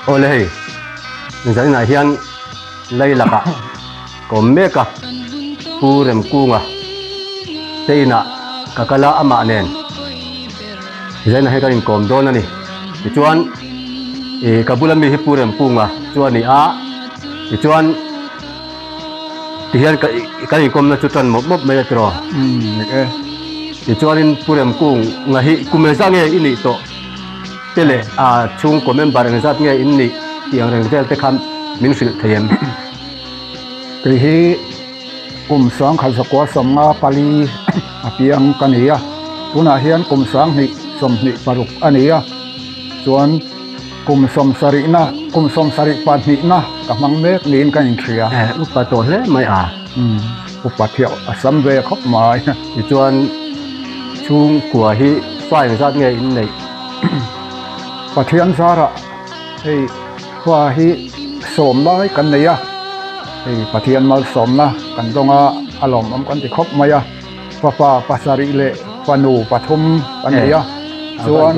Awle hei, zaninah hian lei lakah ka awm mek a, Pu Remkunga te inah ka kal a, amah nen zaninah hian kan inkawm dawn a ni. Tichuan ih ka bula mi hi Pu Remkunga chu a ni a, tichuan Tihian kan inkawmna chu tan mawp mawp mai a tiraw? Umm ni e. Tichuanin Pu Remkung nga hi kum engzat nge i nih tawh te leh a chhungkaw member engzat nge in nih tih ang reng vel te kha min hrilh thei em? Kei hi kum 1954 a piang ka ni a, tunah hian kum 2026 a ni a, chuan Kum sawmsarihna, kum sawmsarih pahnihna ka hmang mek niin ka inhria. Eh, upa tawh hle mai a. Umm, upa thiah a sam ve khawp mai. Tichuan, chhungkua hi fa engzat nge in neih? Pathian zarah hei fa hi sawm lai kan nei a, hei Pathian malsawmna kan dawng a, a lawmawm kan ti khawp mai a. Fapa pasarih leh fanu pathum kan nei a, chuan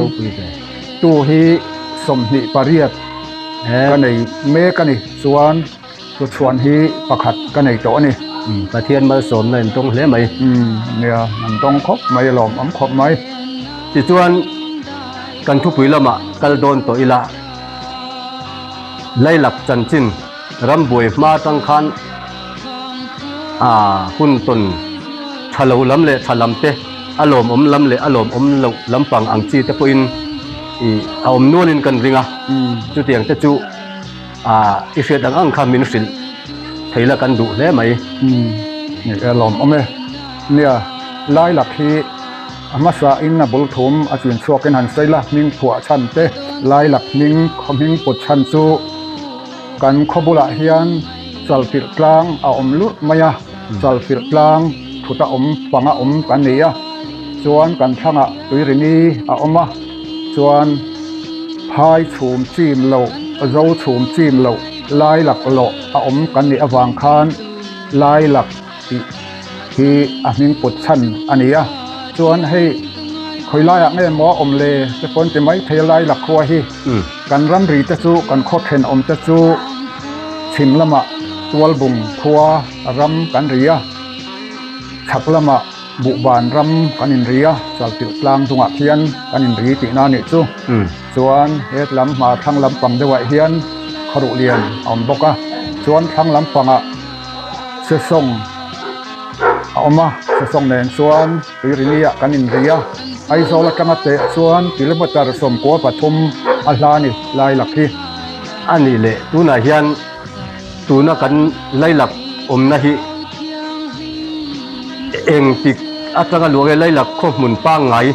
tu hi 28 ka nei mek a ni, chuan tuchhuan hi pakhat ka nei tawh a ni. Pathian malsawmna in tawng hle mai. Nia, an tawng khawp mai, a lawmawm khawp mai. Tichuan, kan thupui lamah kal dawn tawh ila, Lailak chanchin rambuai hma atang khan, A hun tawn tha lo lam leh tha lam te, a lawmawm lam leh a lawmawm loh lampang ang chi te pawhin ih a awm nualin kan ring a, chutiang te chu i hriat ang ang kha min hrilh thei la kan duh hle mai. Umm ni e lawmawm e. Nia, Lailak hi a hmasa in a bul thum a chin chhuakin han sawi la, hming phuah chhan te, Lailak hming khaw hming put chhan chu Kan khaw bulah hian Chalfilh tlang a awm lurh mai a, Chalfilh tlang thut a awm panga awm kan ni a, chuan kan thlangah Tuirini a awm a, chuan phai chhum chim loh, zo chhum chim loh, lai lak lawh a awm kan nih avang khan lai lak tih hi a hming put chhan a ni a, chuan hei khawi laiah nge maw a awm le te pawh an ti mai thei a lai lak khua hi. Kan ramri te chu kan khaw thenawm te chu chhim lamah Tualbung khua ram kan ri a, chhak lamah Buhban ram kan inri a, Chalpilh tlang dungah khian kan inri tihna a nih chu. Chuan he lam hma thlang lampang deuhah hian khawruh lian a awm bawk a, chuan thlang lampangah Sesawng a awm a, Sesawng nen chuan Tuirini ah kan inri a, Aizawl atanga teh chuan kilometre 13 a hla a ni Lailak hi. A nih leh tunah hian tuna kan Lailak awmna hi engtik atanga luah nge Lailak khaw hmun pangngai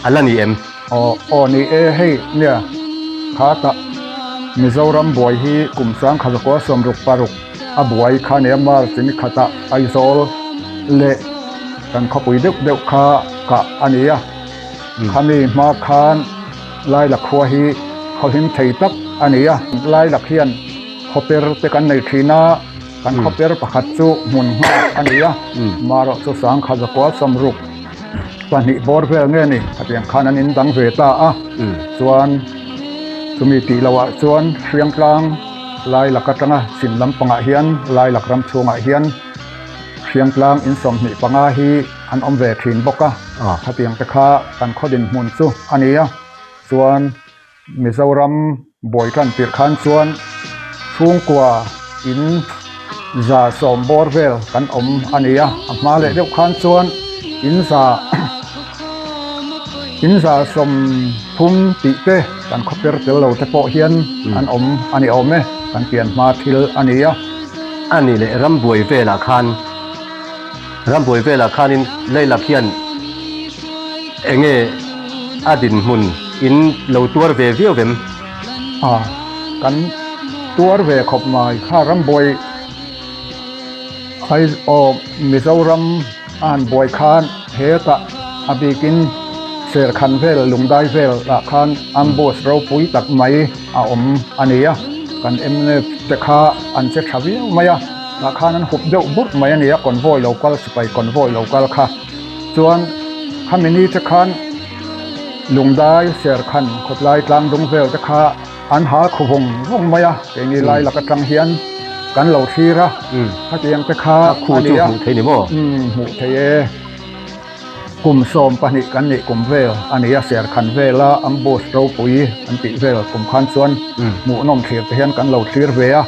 a la ni em? Aw aw ni e hei nia kha tah Mizoram buai hi kum 1966 a buai kha nia March ni khatah Aizawl leh kan khawpui deuh deuh kha kah a ni a, khami hma khan Laila khua hi khaw hlim thei tak a ni a, Lailak hian khawper te kan nei thin a, kan khawper pakhat chu hmun nghak a ni a, marawh chu 1962 bawr vel nge ni hetiang khan an indang ve ta a, chuan chumi tih lohah chuan Hriangtlang Lailak atanga chhim lampangah hian Lailak ram chhungah hian Hriangtlang in 25 hi an awm ve thin bawk a, khatiang te kha kan khaw dinhmun chu a ni a, chuan Mizoram buai tan tirh khan chuan chhungkua in 110 bawr vel kan awm a ni a, a hma leh deuh khan chuan in za in 130 tih te kan khawper tel lo te pawh hian an awm a ni awm e, kan pian hma thil a ni a. A nih leh rambuai velah khan rambuai velah khanin Lailak hian eng nge a dinhmun in lo tuar ve viau vem? A, kan tuar ve khawp mai kha rambuai ai aw Mizoram a han buai khan hetah a bikin Serkhan vel Lungdai vel ah khan ambush ropui tak mai a awm a ni a, kan mnf te kha an che tha viau mai a, tah khan an hup deuh burh mai a ni a, convoy lo kal sipai convoy lo kal kha chuan khami ni te khan Lungdai Serkhan khawtlai tlang dung vel te kha. An hal khaw vawng vawng mai a, keini lai lak atang hian kan lo thlir a, khatiang te kha a ni a. Hmuh thei ni maw? Umm, hmuh thei e. Kum 12 kan nih kum vel a ni a, Serkhan vela ambush ropui an tih vel kum khan chuan hmuhnawm thlir te hian kan lo thlir ve a,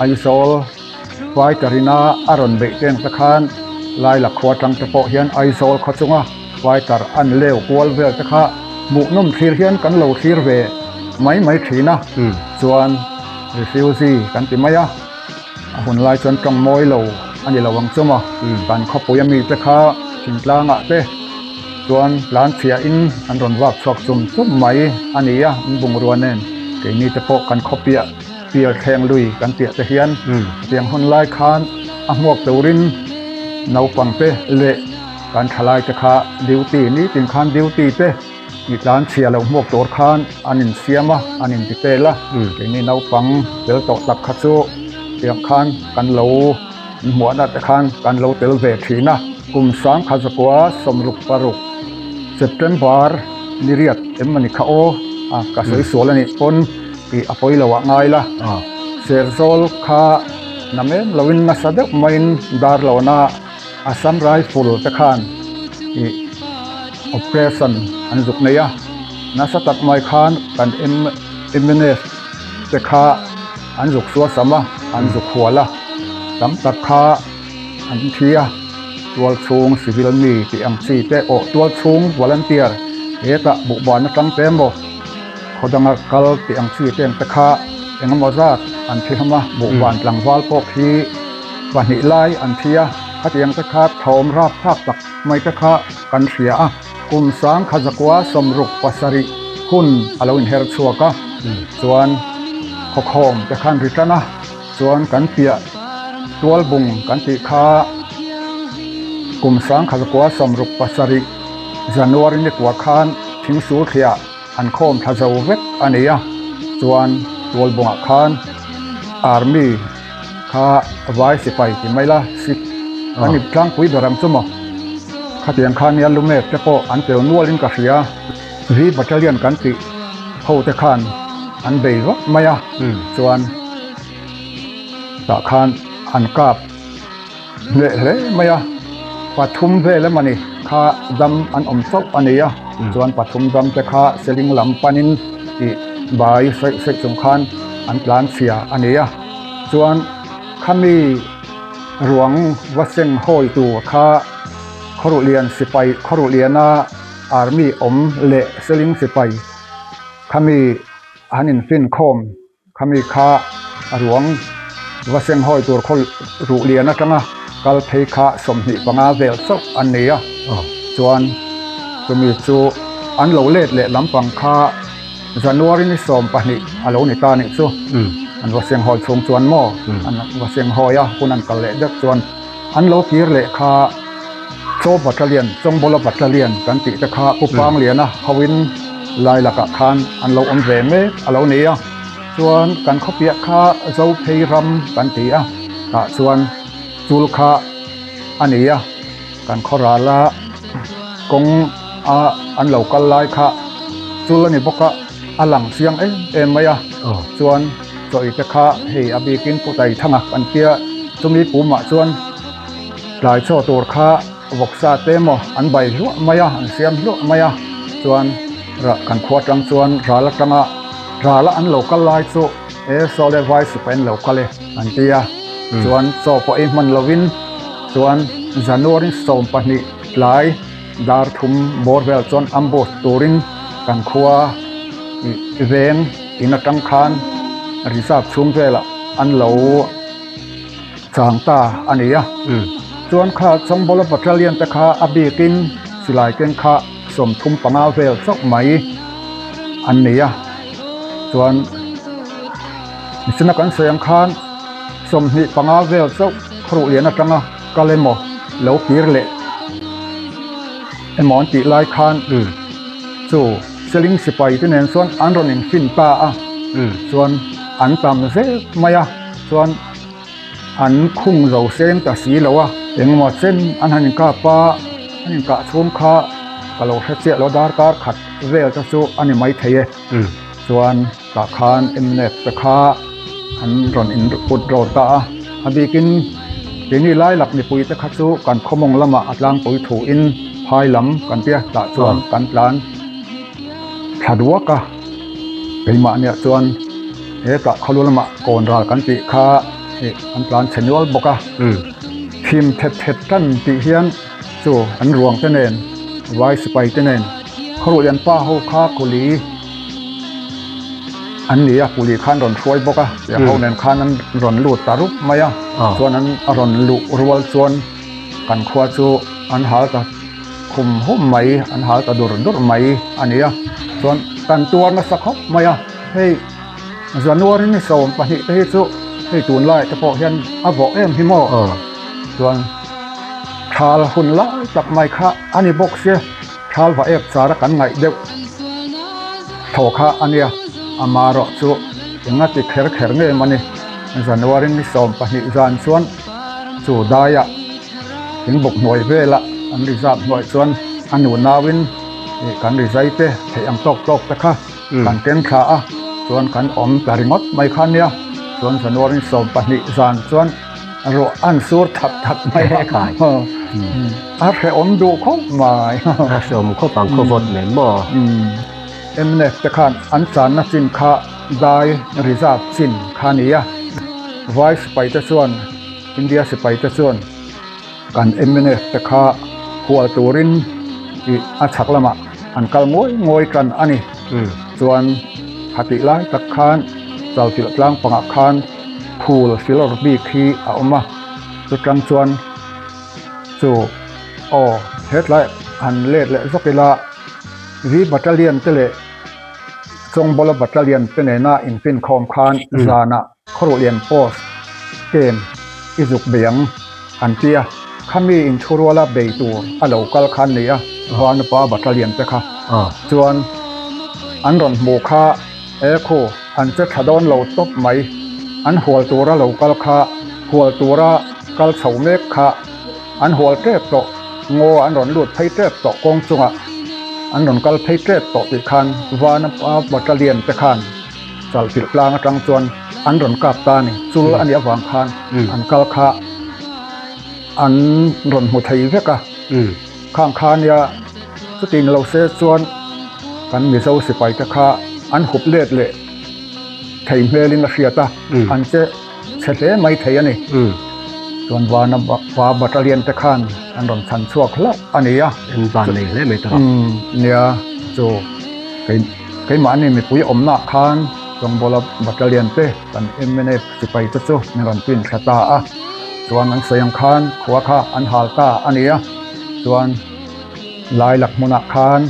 Aizawl fighter ina a rawn beih teng te khan Laila khua atang te pawh hian Aizawl khaw chunga fighter an leu kual vel te kha hmuhnawm thlir hian kan lo thlir ve mai mai thin a, chuan refugee kan ti mai a, a hun lai chuan tawng mawi lo a ni lo ang chu maw, kan khawpui ami te kha thingtlangah te chuan tlan chhiahin an rawn vak chhuak chum chum mai a ni a, an bungrua nen keini te pawh kan khawpiah pial thleng lui kan piah te hian tiang hun lai khan a hmuak turin naupang te leh kan thalai te kha duty nitin khan duty te i tlan chhia lo hmuak tur khan an insiam a, an inti tel a, keini naupang tel tawh tak kha chu tiang khan kan lo hmuahna te khan kan lo tel ve thin a. Kum 1966 September ni riat em a ni kha aw, a ka sawi sual a nih pawn tih a pawi lo ah ngai la. Serzawl kha na mem loin nasa deuh maiin Darlawna Assam Rifle te khan ih operation an zuk nei a, nasa tak mai khan kan MNF te kha an zuk suasam a, an zuk hual a, tam tak kha an thi a, tual chhung civil mi tih ang chi te aw tual chhung volunteer hetah buhban atang te emaw khaw danga kal tih ang chi te ang te kha engemaw zat an thi hlawm a, buhban tlangval pawh khi. Pahnih lai an thi a, khatiang te kha thawm rap thlak tak mai te kha kan hria a. Kum 1967 hun a lo inher chhuak a, chuan khawkhawm te khan ri tan a, chuan kan piah tualbung kan tih kha kum 1967 January ni kua khan thingsul thliah an khawm thla zo vek a ni a, chuan tualbungah khan army. Kha vai sipai ti mai la sik an ip tlangpui ber ang chu maw? Khatiang khan nia lumek te pawh an tel nualin ka hria. V Battalion kan tih ho te khan an bei vak mai a, chuan tah khan an kap hleh hle mai a, pathum vel emaw ni kha dam an awm chauh a ni a, chuan pathum dam te kha seling lam panin tih bai saih saih chung khan an tlan chhia a ni a, chuan khami ruang va seng hawi tur kha Khawruhlian sipai Khawruhliana army awm leh seling sipai khami an infinkhawm. Khami kha a ruang va seng hawi tur khaw ruh lian atanga kal phei kha 25 vel chauh an ni a, chuan chumi chu an lo let leh lampang kha January ni 12 a lo ni ta nih chu an va seng hawi chhung chuan maw an va seng hawi a hun an kal leh deuh chuan an lo kir leh kha Chaw Battalion, Chawngbawla Battalion kan tih te kha Pu Pangliana hoin lai lakah khan an lo awm ve mek a lo ni a. Chuan kan khawpiah kha Zophei ram kan ti a, tah chuan chul kha a ni a. Kan khaw rala kawng a an lo kal lai kha chul a ni bawk a, a lang chiang em em mai a. Chuan chawi te kha hei a bikin Pu Taithanga kan tia chumi pumah chuan Tlai chaw tur kha vawksa te emaw an bai hluah mai a, an siam hluah mai a, chuan kan khua atang chuan ral atanga rala an lo kal lai chu e saw le vai sipai an lo kal e an ti a, chuan chaw pawh ei hman lovin chuan January 12 tlai dar thum bawr vel chuan ambush turin kan khua veng in atang khan reserve chhung velah an lo. Chang ta a ni a. Chuan kha Chawngbawla Battalion te kha a bikin silai keng kha 35 vel chauh mai an ni a. Chuan nichina kan sawi ang khan 25 vel chauh khawruh lian atanga kal emaw lo kir leh emaw an tih lai khan chu Seling sipai te nen chuan an rawn infin ta a. Chuan an tam zel mai a. Chuan an khung zo seng ta si lo a, engemaw chen an han inkap a, an inkah chhung kha ka lo hre chiah lo, darkar khat vel te chu a ni maithei e. Chuan tah khan mnf te kha an rawn in put rawt ta a, a bikin keini lai lak mipui te kha chu kan khawmawng lamah a tlangpui thuin phai lam kan tia tah chuan kan tlan thla duak a, keimahniah chuan he tah khawlu lamah kawn ral kan tih kha ih an tlan chhe nual bawk a, thim thet thet tan tih hian chu an ruang te nen vai sipai te nen khawruhlian pa ho kha kuli An ni a, puli khan rawn hruai bawk a, tiang ho nen khan an rawn lut ta rup mai a, chuan an a rawn luh rual chuan kan khua chu an hal ta khum hum mai, an hal ta dur dur mai a ni a, chuan kan tuar nasa khawp mai a, hei January ni 12 te hi chu hei tunlai te pawh hian a vawh em hi maw, chuan thal hun lai tak mai kha a ni bawk sia. Thal va ek chara kan ngaih deuh tho kha a nia, amarawh chu enga ti kher kher nge mawni January ni 12 zan chuan chu daiah thingbuk hnuai velah an reserve hnuai chuan a nu nauin kan rizai te theih ang tawk tawk te kha kan ken thla a, chuan kan awm ta ringawt mai kha nia, chuan January ni 12 zan chuan Ruah an sur that that mai a. A hrehawm duh khawp mai. A hrehawm khawp ang khaw vawt nen maw? Mnf te khan an channa chin kha dai reserve chin kha a ni a. Vai sipai te chuan, India sipai te chuan kan mnf te kha hual turin ih a chhak lamah an kal ngawi ngawi tan a ni. Chuan khatih lai tak khan Chalfilh tlang pangah khan Phul filawr bik hi a awm a, chutang chuan chu aw hetlai han let leh zawk ila V Battalion te leh Chawngbawla Battalion te nena infinkhawm khan zanah Khawruhlian Post camp i zuk bei ang an ti a, khami inthuruala bei tur a lo kal kha an nei a, Vanupa Battalion te kha chuan an rawn hmuh kha. He khu an che tha dawn lo tawp mai. An hual tura lo kal kha, hual tura kal chho mek kha an hual tep tawh, ngaw an rawn lut phei tep tawh kawng chungah an rawn kal phei tep tawh tih khan Vana Battalion te khan chalhpilh tlang atang chuan an rawn kap ta a ni. Chul a nih avang khan an kal kha an rawn hmu thei vek a. Khang kha nia chutin lo se chuan kan Mizo sipai te kha an hup let leh thei hmelin a hriat a, an che chhe hle mai thei a ni. Chuan Vana pa Battalion te khan an rawn chhan chhuak hlauh a ni a. An van nei hle mai ta. Nia chu keimahni mipui awmnaah khan Chawngbawla Battalion te kan mnf sipai te chu min rawn pin thla ta a. Chuan an sawi ang khan khua kha an hal ta a ni a, chuan Lailak hmunah khan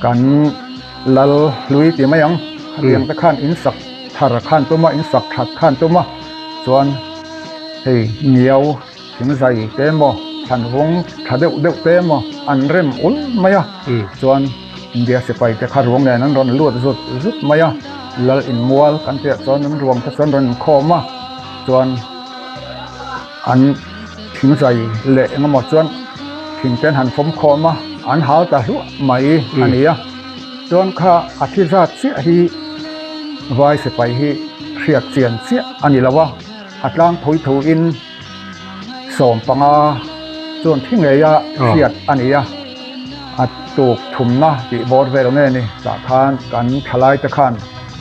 kan lal hlui ti mai ang, khatiang te khan in sak thar khan tum a, in sak that khan tum a, chuan hei ngiau thingzai te emaw thlanvawng tha deuh deuh te emaw an rem ul mai a, chuan India sipai te kha ruang nen an rawn lut zut zut mai a, lal inmual kan tih ah chuan an ruang te chu an rawn inkhawm a, chuan. An thingzai leh eng emaw chuan thing te an han fawm khawm a, an hal ta hluah mai a ni a. Chuan kha a thi zat chiah hi vai sipai hi hriat chian chiah a ni lo a, a tlang phui thuin 15 chuan thi ngeia hriat a ni a. A tuk thumna tih bawr vel nge ni tah khan kan thalai te khan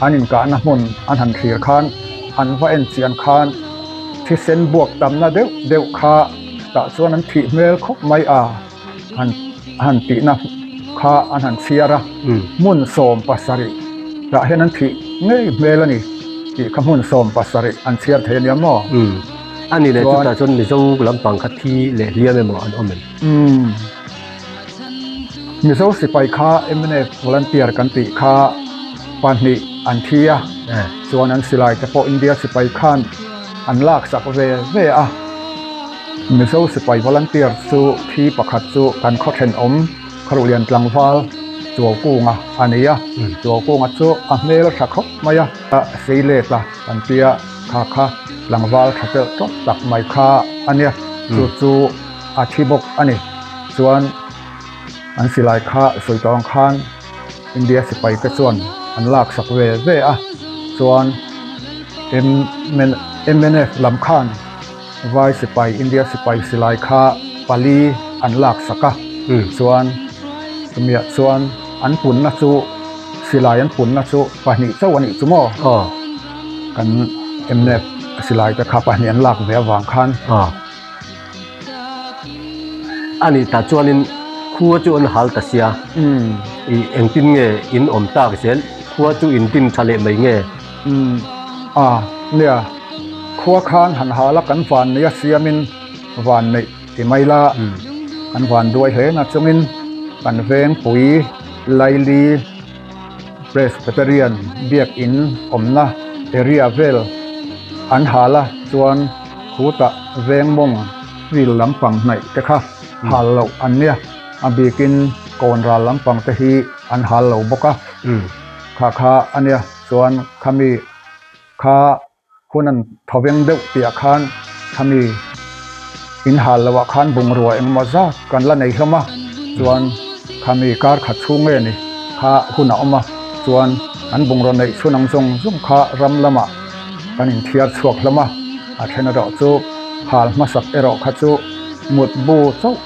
an inkahna hmun an han thlir khan an va en chian khan thisen buak tamna deuh deuh kha tah chuan an thih hmel khawp mai a han han tihna kha an han chhiar a hmun 17 tah hian an thih ngei hmel a ni tih kha hmun 17 an chhiar thei a nia maw? A ni leh chutah chuan Mizo lampang kha thi leh hliam emaw an awm em? Umm. Mizo sipai kha mnf volunteer kan tih kha pahnih an thi a, chuan an silai te pawh India sipai khan an lak sak ve ve a. Mizo sipai volunteer chu thi pakhat chu kan khaw thenawm Kharuhlian tlangval Chuaukunga a ni a, Chuaukunga chu a hmel tha khawp mai a, sei let a kan tia kha kha tlangval tha telh tawp tak mai kha a nia, chu chu a thi bawk a ni. Chuan an silai kha sawi tawh ang khan India sipai te chuan an lak sak ve ve a, chuan mnf lam khan Vai sipai India sipai silai kha pali an lak sak a, chuan chumiah chuan an punna chu silai an punna chu pahnih chauh a nih chu maw? Kan mnf silai te kha pahnih an lak ve avang khan. A nih tah chuanin khua chu an hal ta sia, i engtin nge in awm tak zel, khua chu in din tha leh mai nge? Umm a nia, khua khan han hal a kan van neih a siamin van neih ti mai la, kan van duai hle na chungin kan vengpui Laili Presbyterian biakin awmna area vel an hal a chuan Khutah veng mawng field lampang hnaih te kha hal loh an nia, a bikin kawn ral lampang te hi an hal lo bawk a, kha kha a nia chuan khami kha hun an thawveng deuh tihah khan khami in hal loh ah khan bungrua engemaw zat kan la nei hlawm a, chuan khami kar khat chhung nge ni kha hun a awm a, chuan an bungraw neih chhun ang zawng zawng kha ram lamah. Kan inthiar chhuak hlawm a, a then erawh chu hal hmasak erawh kha chu mutbu chauh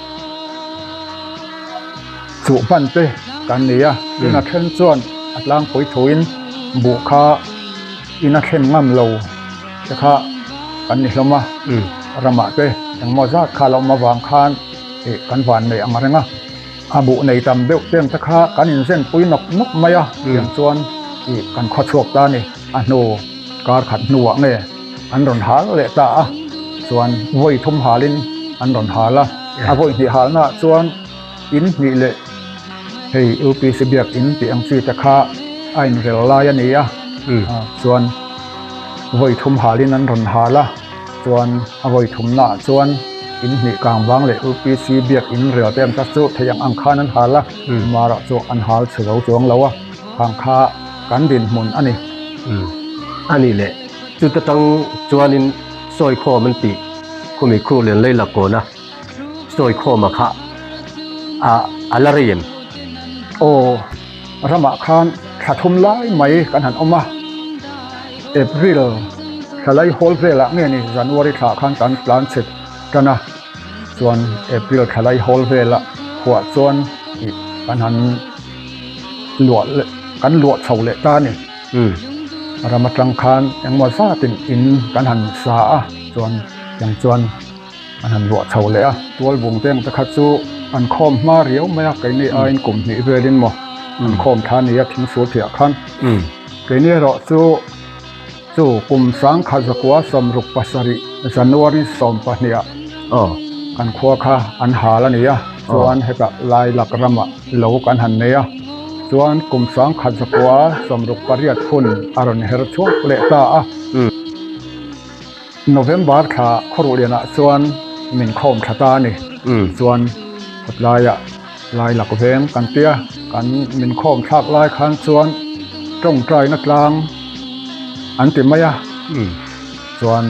chuh hman te kan ni a, tin a then chuan a tlangpui thuin buh kha in a thlen ngam lo te kha kan ni hlawm a, ramah te engmaw zat kha a lo awm avang khan ih kan van nei ang reng a. A buh nei tam deuh teng te kha kan inzenpui nawk nawk mai a, tiang chuan ih kan khaw chhuak ta a ni. A hnu kar khat hnuah nge an rawn hal leh ta a, chuan vawi thum halin an rawn hal a. A vawi hnih halnaah chuan in hnih leh hei UPC biak in tih ang chi te kha a inrel lai a ni a, chuan vawi thum halin an rawn hal a. Chuan a vawi thumnaah chuan in hnih kang vang leh UPC biak in rel te ang kha chu theih ang ang khan an hal a, marah chu an hal chhe zo chuang lo a, khang kha kan dinhmun a ni. A nih leh chuta tang chuanin sawi khawm an tih khumi khu lian lei la kawn a, sawi khawma kha a a la rei em? Aw, ramah khan thla thum lai mai kan han awm a, April thla lai hawl velah nge ni January thla khan kan tlan chhe tan a, chuan April thla lai hawl velah khuah chuan ih kan han luah leh kan luah chho leh ta a ni. Ram atang khan engmaw zatin in kan han sa a, chuan tiang chuan. An han luah chho leh a, tualbung te ang te kha chu an khawm hma riau mai a, keini aiin kum hnih velin maw an khawm thla nia thing sul thiah khan. Keini erawh chu chu kum sangkhat zakua 67 January 12 ah kan khua kha an hal a ni a, chuan hetah Lailak ramah lo kan han nei a, chuan kum 1968 hun a rawn her chhuak leh ta a. November thla khawruhlianah chuan min khawm thla ta a ni. Chuan khawtlaiah lai lak veng kan tia, kan min khawm thlak lai khan chuan tawngtaina tlang an ti mai a. Chuan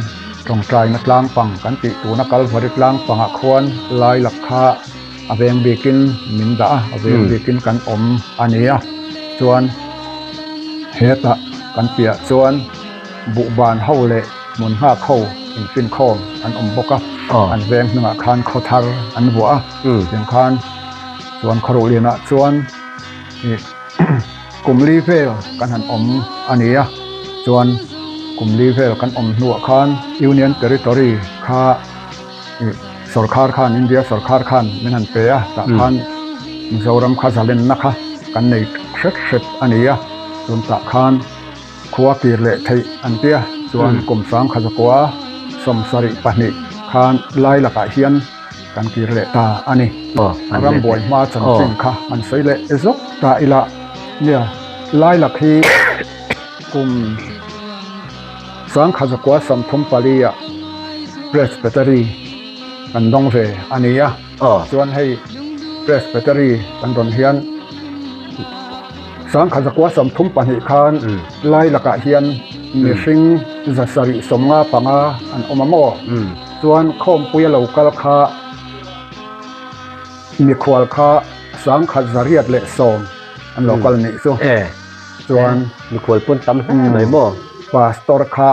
tawngtaina tlang pang kan tih tuna Kalvari tlang pangah khuan lai lak kha a veng bikin min dah a, a veng bikin kan awm a ni a. Chuan hetah kan piah chuan. Buhban ho leh hmun nghak ho infinkhawm an awm bawk a, an veng hnungah khan khaw thar an vuah a, tiang khan chuan khawruhlianah chuan ih kum li vel kan han awm a ni a, chuan kum li vel kan awm hnuah khan Union Territory kha ih sawrkhar khan India sawrkhar khan min han pe a, tah khan Mizoram kha zalenna kha kan nei hret hret a ni a, chun tah khan. Khua kir leh theih an tia chuan kum 1972 khan lai lakah hian kan kir leh ta a ni. Rambuai hma chanchin kha an sawi leh zawk ta ila nia lai lak hi kum 1934 ah Presbytery kan dawng ve a ni a. Chuan hei Presbytery kan rawn hian 1932 khan lai lakah hian mihring 755 an awm a maw? Chuan khawmpui a lo kal kha mikhual kha 1810 an lo kal nih chu. Chuan mikhual pawn tam hle mai maw? Pastor kha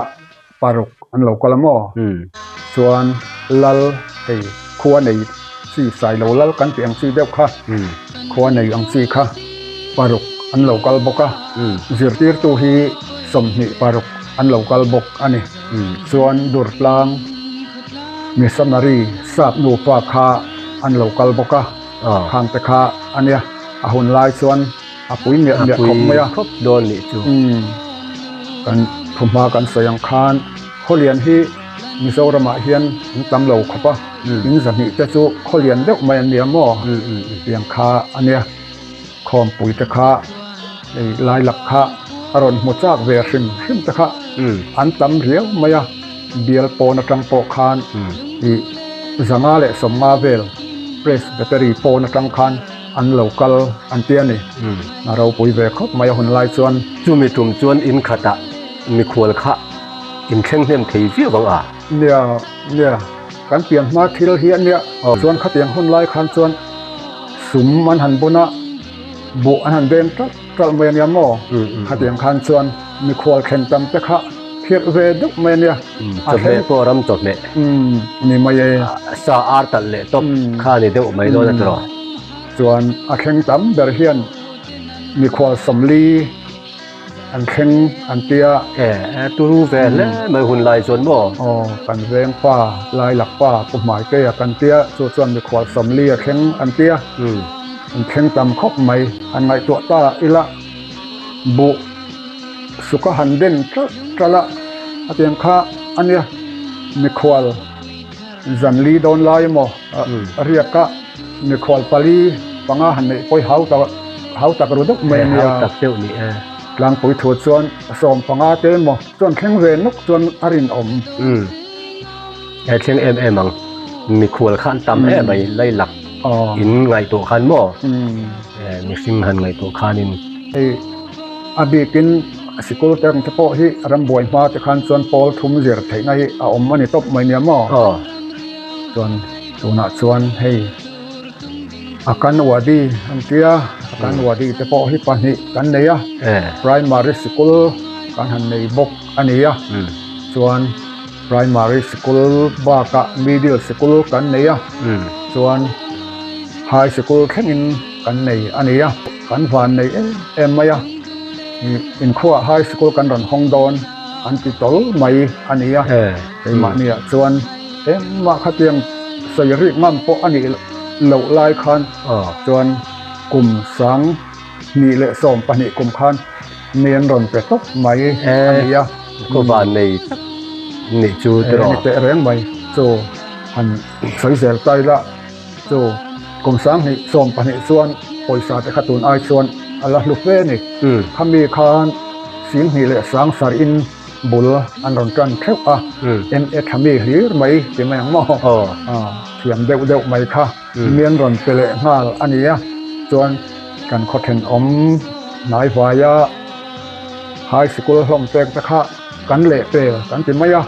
paruk an lo kal a maw? Chuan lal hei khua nei chi sailo lal kan tih ang chi deuh kha khua nei ang chi kha paruk an lo kal bawk a, zirtirtu hi 26 an lo kal bawk a ni. Chuan Durtlang Missionary sap nupa kha an lo kal bawk a, khang te kha a nia, a hun lai chuan a pui miah miah khawp mai a. A pui khawp dawn nih chu. Kan thuhma kan sawi ang khan Khawlian hi Mizoramah hian an tam lo khawp a, in 200 te chu khawlian deuh mai an nia maw? Tiang kha a nia. Khawmpui te kha hei lailak kha a rawn hmu chak ve hrim hrim te kha an tam riau mai a, bial pawn atang pawh khan ih 150 vel Presbytery pawn atang khan an lo kal an ti a ni. A ropui ve khawp mai a hun lai chuan. Chumi tum chuan in khatah mikhual kha inthleng hnem thei viau ang a. Nia, nia, kan pian hma thil hi a nia. Chuan khatiang hun lai khan chuan sum an han bun a, buh an han veng ṭalh ṭalh mai a nia maw? Khatiang khan chuan mikhual thlen tam te kha phirh ve deuh mai a nia. Chawhmeh pawh ram chawhmeh. Ni mai e. Sa ar talh leh tawp kha ni deuh mai dawn a tiraw? Chuan a thleng tam ber hian mikhual 40 An thleng an tia. E, turu ve hle mai hun lai chuan maw? Aw, kan veng pa, Lailak pa, Pu Hmaikea kan tia, chu chuan mikhual 40 a thleng an tia. An thleng tam khawp mai. Han ngaihtuah ta ila, buh suk a han den ṭalh ṭalh a, a tiang kha a nia, mikhual zan li dawn lai emaw riak a, Mikhual pali panga han neih pawi hau tak hau tak ru deuh mai a nia. Hau tak deuh ni e. Tlangpui thu chuan 15 te emaw chuan thleng ve nawk chuan a rinawm. Umm. He thleng em em ang. Mikhual kha an tam em mai lailak in ngaihtuah khan maw? Umm. Mihring han ngaihtuah khanin. Hei a bikin sikul te ang te pawh hi rambuai hma te khan chuan pawl thum zir theihna hi a awm a ni tawp mai nia maw? Aw. Chuan tunah chuan hei Akanwadi an tia Akanwadi te pawh hi pahnih kan nei a primary sikul kan han nei bawk a ni a chuan primary sikul bakah middle sikul kan nei a chuan high sikul thlengin kan nei a ni a kan van nei em em mai a inkhuaah high sikul kan rawn hawng dawn an ti tawl mai a ni a keimahniah chuan. Engmah khatiang sawi rik ngam pawh a nih loh lai khan chuan kum 2012 kum khan mi an rawn pe tawp mai a ni a. Khaw van nei tak nih chu tiraw? Ni teh reng mai chu han sawi zel ta ila chu kum 2012 chuan pawisa te kha tun ai chuan a la hlu fe a ni. Khami khan 2007 in Bul an rawn tan theuh a, MA tha mi hlir mai ti mai ang maw? Thiam deuh deuh mai kha mi an rawn pe leh nghal a ni a, chuan kan khaw thenawm hnai vaia high sikul hlawm pek te kha kan leh pel kan ti mai a,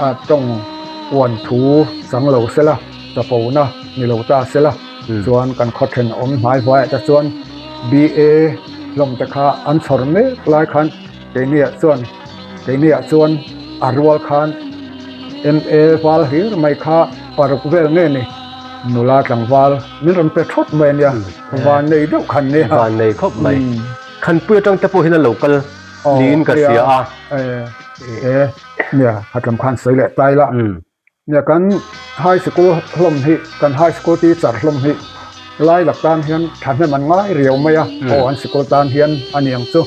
a tawng uan thu chang lo sela, chapona ni lo ta sela, chuan kan khaw thenawm hnai vaiah te chuan BA hlawm te kha an chhawr mek lai khan. Keiniah chuan keiniah chuan a rual khan MA val hlir mai kha paruk vel nge ni nula tlangval min rawn pe thawt mai a nia van nei deuh khan nia. Van nei khawp mai. Khanpui atang te pawh hian a lo kal niin ka hria a. E nia khatlam khan sawi leh ta ila. Nia kan high sikul hlawm hi kan high sikul teacher hlawm hi lai lak tan hian thahnem an ngai riau mai a aw an sikul tan hian a niang chu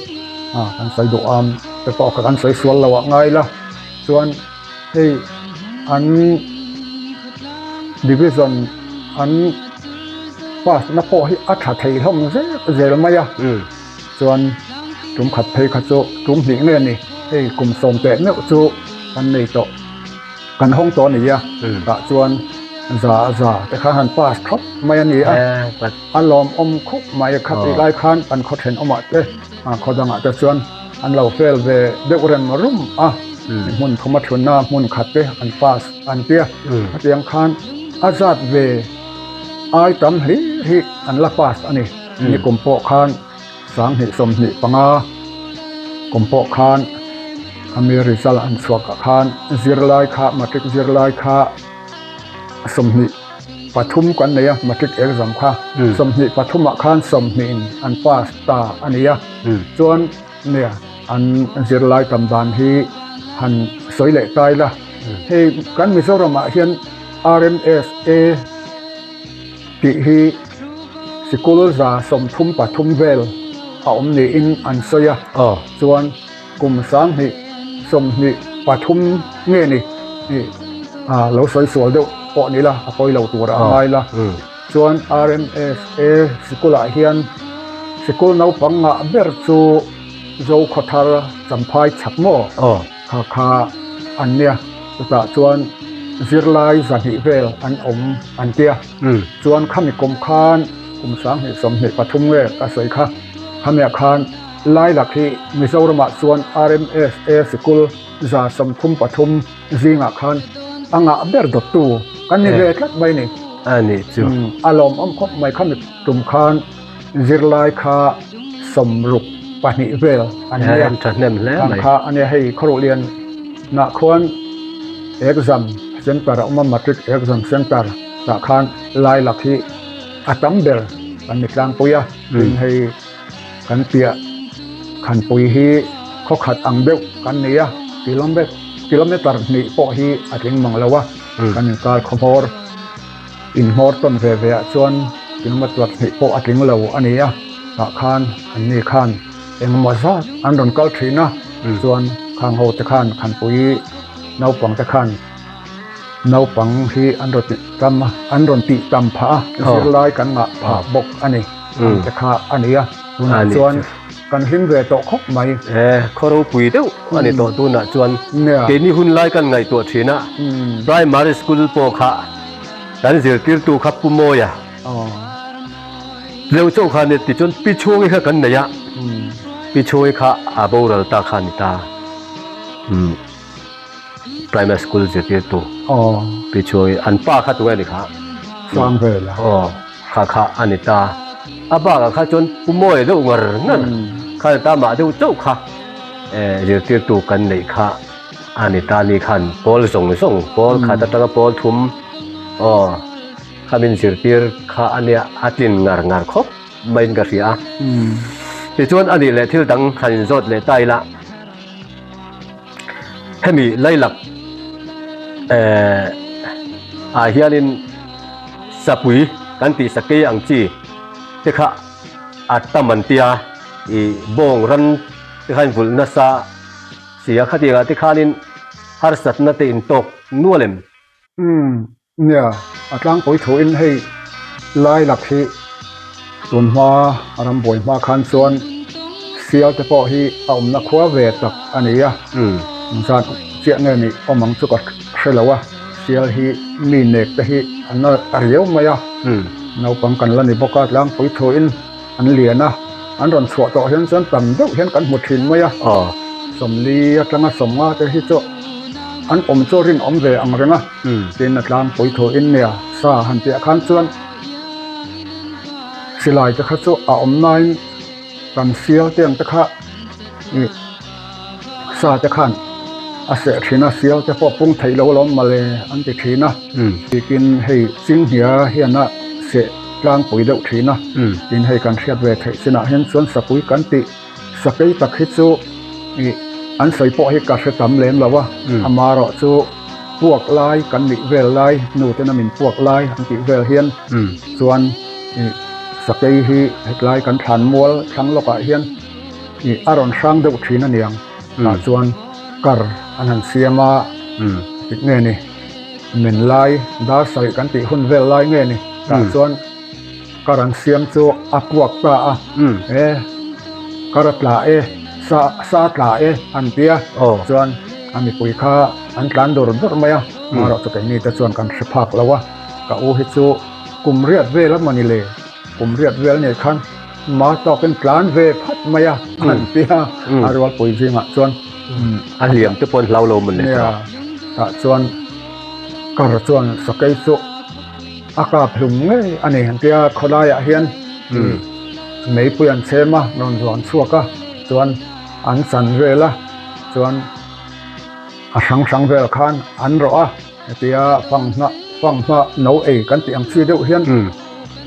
a kan sawi duh am te pawh kha kan sawi sual lo ah ngai la chuan hei an division an pass na pawh hi a tha thei hlawm zel zel mai a chuan tum khat phei kha chu tum hnih nge ni hei kum sawm teh meuh chu kan nei tawh. Kan hawng tawh a ni a, tah chuan za za te khan han pass thawp mai a ni a, a lawmawm khawp mai kha tih lai khan kan khaw thenawmah te khaw dangah te chuan an lo fail ve deuh rem rum a, hmun thuma thunna hmun khat te an pass an tia, hetiang khan a zat ve ai tam hlir hi an la pass a ni, nikum pawh khan 2025. kum pawh khan khami result an chhuak ah khan zirlai kha matric zirlai kha 23 kan nei a matric exam kha 23 ah khan 20 in an pass ta a ni a chuan nia an zirlai tam dan hi han sawi leh tai la hei kan Mizoram ah hian RMSA tih hi sikul 133 vel a awm niin an sawi a chuan kum 2023 nge ni lo sawi sual deuh pawh ni la a pawi lo tur a ngai la chuan RMSA sikul ah hian sikul naupang ngah ber chu Zokhawthar Champhai chhak maw kha kha an nia chutah chuan zirlai 200 vel an awm an tia chuan khami kum khan kum 2023 nge ka sawi kha khamiah khan Lailak hi Mizoramah chuan RMSA sikul 133 zingah khan a ngah ber dawttu kan ni ve tlat mai ni. A nih chu. A lawmawm khawp mai khami tum khan zirlai kha 62 vel an nia. An thahnem hle mai. Kha a nia hei Khawruhlian nah khuan exam center a awm a matric exam center tah khan Lailak hi a tam ber kan ni tlangpui a tin hei Kan piah Khanpui hi khaw khat ang deuh kan nei a, kilometer hnih pawh hi a tling mang lo a, kan inkar khaw hmawr inhmawr tawn ve ve ah chuan kilometer hnih pawh a tling lo a ni a, tah khan an ni khan engemaw zat an rawn kal thin a, chuan khang ho te khan Khanpui naupang te khan naupang hi an rawn tih tam a, an rawn tih tam phah a, zirlai kan ngah phah bawk a ni. Ang te kha a ni a, tunah chuan kan hlim ve tawh khawp mai. E, khaw ropui deuh a ni tawh tunah chuan. Keini hun lai kan ngaihtuah thin a, primary school pawh kha kan zirtirtu kha Pu Mawia deuh chauh kha a ni tichuan Pi Chhungi kha kan nei a, Pi Chhungi kha a boral ta kha a ni ta. Primary school zirtirtu Pi Chhungi an pa kha tunge a ni kha? Sangvela. Aw kha kha a ni ta. A bakah kha chuan Pu Mawia deuh ngar ngar kha a ni ta mah deuh chauh kha zirtirtu kan neih kha a ni ta ni khan pawl zawng zawng pawl khat atanga pawl thum aw kha min zirtir kha a nia a tlin ngar ngar khawp maiin ka hria a. Tichuan a nih leh thil dang han inzawt leh ta ila. Hemi Lailak eh ah hianin sapui kan tih sakei ang chi te kha a tam an tia ih bawng ran te khan vulh nasa si a khatiang ah te khanin harsatna te intawk nual em? Umm nia a tlangpui thuin hei Lailak hi tun hma a ram buai hma khan chuan sial te pawh hi a awmna khua ve tak a ni a, zan chiah nge nih awm ang chu ka hre lo a, sial hi mi nek te hi an la ta riau mai a, naupang kan la ni bawk a tlangpui thuin an lian a, an rawn chhuah tawh hian chuan tam deuh hian kan hmu thin mai a, 40 atanga 50 te hi chu an awm chu rinawm ve ang reng a, tin a tlangpui thuin nia sa han piah khan chuan silai te kha chu a awm nain kan sial te ang te kha ih sa te khan a seh thin a, sial te pawh pung theih lo alawm mawle an ti thin a, tikin hei chinghnia hian a seh tlangpui deuh thin a, tin hei kan hriat ve theih chinah hian chuan sapui kan tih sakei tak hi chu ih an sawi pawh hi ka hre tam lem lo a, amaherawh chu puak lai kan nih vel lai nu tena min puak lai an tih vel hian chuan ih sakei hi hetlai kan thlan mual thlang lawkah hian ih a rawn hrang deuh thin a niang tah chuan kar an han siam a tik nge ni men lai dar sarih kan tih hun vel lai nge ni tah chuan kar an siam chu a puak ta a e kar a tla e sa sa tla e an ti a chuan a mipui kha an tlan dur dur mai a marawh chu keini te chuan kan hre phak lo a ka u hi chu kum riat vel a mawni le kum riat vel nih khan ma tawkin tlan ve phat mai a an ti a a rualpui zingah chuan a hliam te pawh an hlau lo mawn le nia tah chuan kar chuan sakei chu a kap hlum ngei a ni an tia khawlaiah hian meipui an chhem a rawn zuan chhuak a chuan. an chan vel a, chuan a hrang hrang vel khan an rawh a, hetia fanghma fanghma no ei kan tih ang chi deuh hian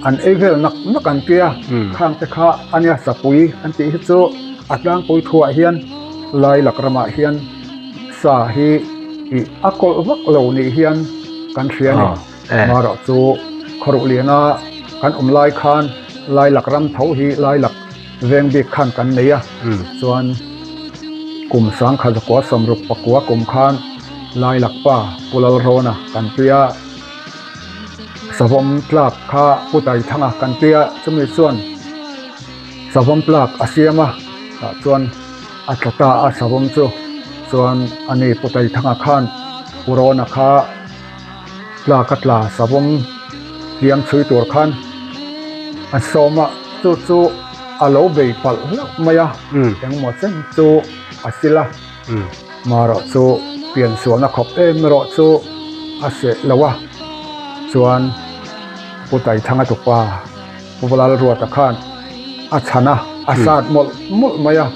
an ei vel nak nak an tia, khang te kha a nia sapui an tih hi chu a tlangpui thuah hian Lailak ramah hian sa hi ih a kawlh vak lo nih hian kan hria a ni. Marawh chu khawruh liana kan awm lai khan Lailak ram tho hi Lailak veng bik khan kan nei a, chuan kum sangkhat zakua sawmruk pakua kum khan Lailak pa Pu Lalrawna kan tia, Savawm tlak kha Pu Taithanga kan tia, chumi chuan Savawm tlak a siam a, tah chuan a tla ta a Savawm chu, chuan ani Pu Taithanga khan Pu Rawna kha Tlak a tla savawm hliam chhui tur khan a sawm a, chu chu a lo bei palh hlauh mai a, engmaw chen chu a sil a, marawh chu piansualna khawp em erawh chu a seh lo a, chuan Pu Taithanga tupa Pu Lalruata khan a chhan a, a sat mawlh mawlh mai a,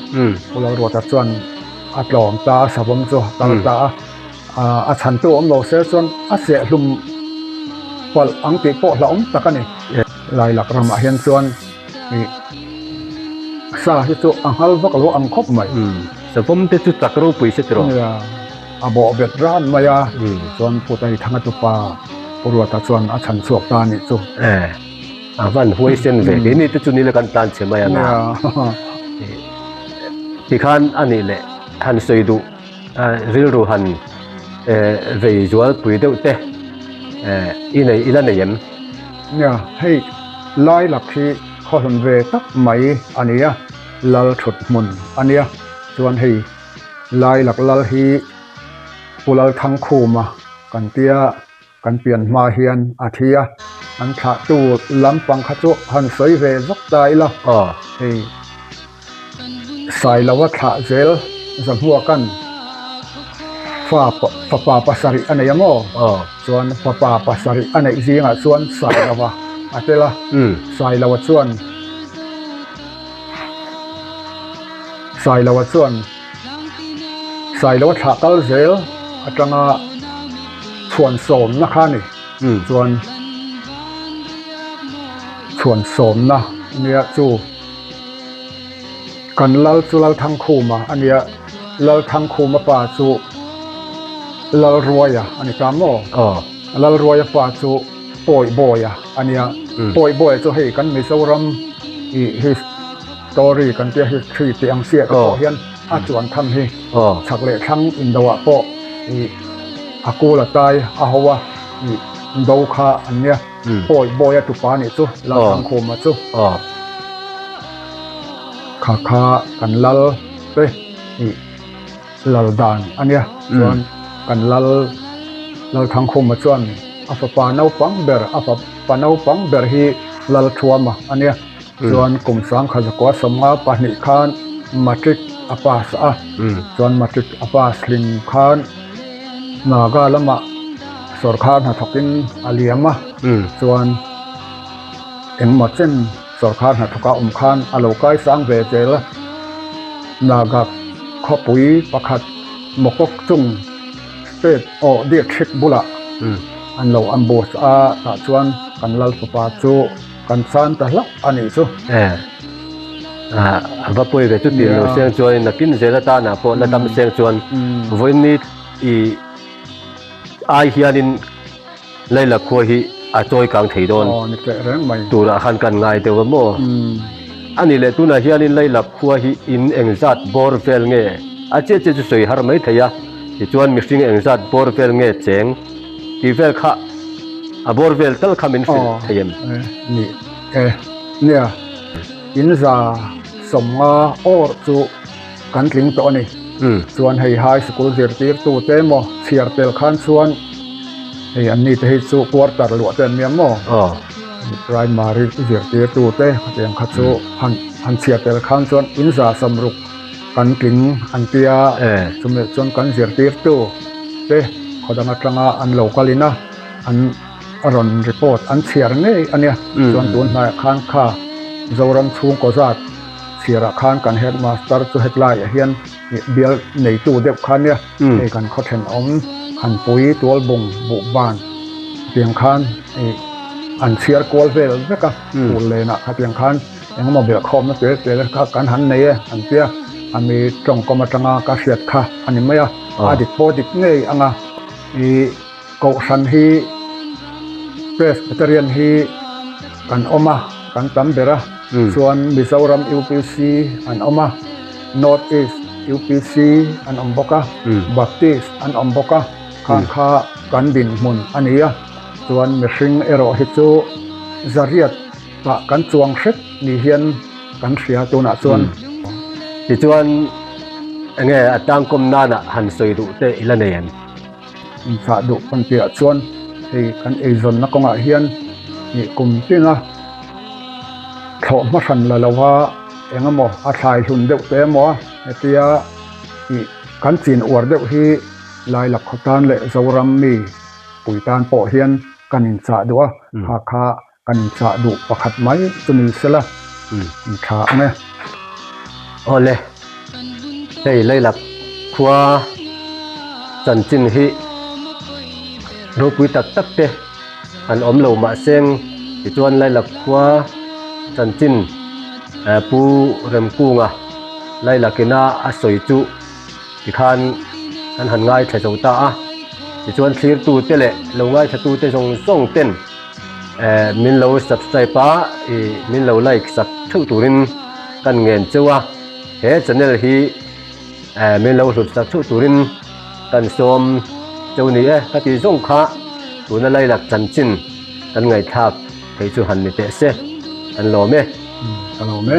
Pu Lalruata chuan a tlawm ta a, savawm chu a kal ta a. A chhantu awm lo se chuan a sehhlum palh ang tih pawh hlauhawm tak a ni. Lailak ramah hian chuan ih sa hi chu a nghal vak lo ang khawp mai. Savawm te chu chak ropui se tiraw? Nia, a bawh bet ran mai a, chuan Pu Taithanga tupa Pu Ruata chuan a chhan chhuak ta a nih chu. E, a van huai sen ve, keini te chu nila kan tlan chhe mai ang a. Tikhan a nih leh han sawi duh. Rilru han vei zual pui deuh te i nei i la nei em? Nia, hei Lailak hi khawhlun ve tak mai a nia, lal thut hmun a nia. Chuan hei Lailak lal hi Pu Lalthangkhuma kan tia, kan pian hma hian a thi a, an thlahtu lampang kha chu han sawi ve vak ta ila, hei Sailoa thlah zel Zahmuaka'n fa fapa pasarih a nei a maw? Chuan fapa pasarih a neih zingah chuan Sailoa a tel a, Sailoa chuan Sailoa chuan Sailoa thlah kal zel atanga chhuan sawmna kha a ni. Chuan chhuan sawmna nia chu kan lal chu Lalthangkhuma a nia, Lalthangkhuma pa chu Lalruaia a ni ta maw? Lalruaia pa chu Pawihbawia a nia, Pawihbawia chu hei kan Mizoram ih hi Story kan tia history tih ang chiah te pawh hian a chuan tham hi chhak leh thlang indo ah pawh ih a kul a tai a ho a ih do kha an nia pawi bawi a tupa nih chu Lalthangkhuma chu kha kha kan lal te ih lal dan a nia chuan kan lal Lalthangkhuma chuan a fapa naupang ber a fapa naupang ber hi Lalthuama a nia. Chuan kum sangkhat zakua sawmnga pahnih khan matric a pass a, chuan matric a pass hlim khan Naga lamah sawrkhar hnathawkin a liam a, chuan engmaw chen sawrkhar hnathawka awm khan a lo kai sang ve zel a, Naga khawpui pakhat Mokokchung state aw district bulah an lo ambush a, tah chuan kan lal fapa chu. Kan chan ta hlauh a nih chu. E, a va pawi ve chu tih lo seng chuan nakin zel atana pawh la dam seng chuan vawiin i ai hianin Laila khua hi a chawi kang thei dawn turah khan kan ngai deuh a maw? A nih leh tunah hianin Laila khua hi in engzat bawr vel nge? A chiah chiah chu sawi har mai thei a, tichuan mihring engzat bawr vel nge cheng? Tih vel kha a bawr vel tal kha min hrilh thei em? Ni e, nia, in za sawmnga awr chu kan tling tawh a ni. Chuan hei high school zirtirtu te emaw chhiar tel khan chuan hei an ni te hi chu quarter luah te an nia maw? Primary zirtirtu te khatiang kha chu han chhiar tel khan chuan in za sawmruk Kan tling an tia, chumi chuan kan zirtirtu te khawdang atanga an lo kal in a, an rawn report an chhiar ngei a nia. Chuan tun hnaiah khan kha Zoram chhungkaw zat Chhiarah khan kan headmaster chu hetlaiah hian bial neitu deuh kha nia, hei kan khaw thenawm Khanpui Tualbung Buhban tiang khan an chhiar kual vel vek a, phul lenah khatiang khan engemaw belhkhawmna tel tel kha kan han nei e an tia, a mi tawngkawm atanga ka hriat kha a ni mai a, a dik pawh dik ngei ang a, ih Kohhran hi Presbyterian hi kan awm a, kan tam ber a, chuan Mizoram UPC an awm a, North East UPC an awm bawk a, Baptist an awm bawk a, khang kha kan dinhmun a ni a, chuan mihring erawh hi chu zariat ah kan chuang hret ni hian kan hria tunah chuan. Tichuan enge a tlangkawm nana han sawi duh te i la nei em? Inchah duh kan tihah chuan hei kan eizawnna kawngah hian ih kum tinga thlawh hma hran la lova eng emaw a thlai hlun deuh te emaw a hetia ih kan chin uar deuh hi Lailak khaw tan leh Zoram mi pui tan pawh hian kan inchah duh a, kha kha kan inchah duh pakhat mai chu ni sela in tha ang e. Awle, hei Lailak khua chanchin hi ropui tak tak te an awm lo mahseng tichuan Lailak khua chanchin Pu Remkunga Lailakina a sawi chu tikhan kan han ngaithla zo ta a, tichuan thlirtute leh lo ngaithlatute zawng zawng ten Eh min lo subscribe a ih min lo like sak theuh turin kan ngen cheu a, he channel hi eh min lo hlut sak theuh turin kan sawm cheu ni e ka tih zawng kha tuna lailak chanchin kan ngaihthlak theih chu han ni teh se, kan lawm e. Ka lawm e.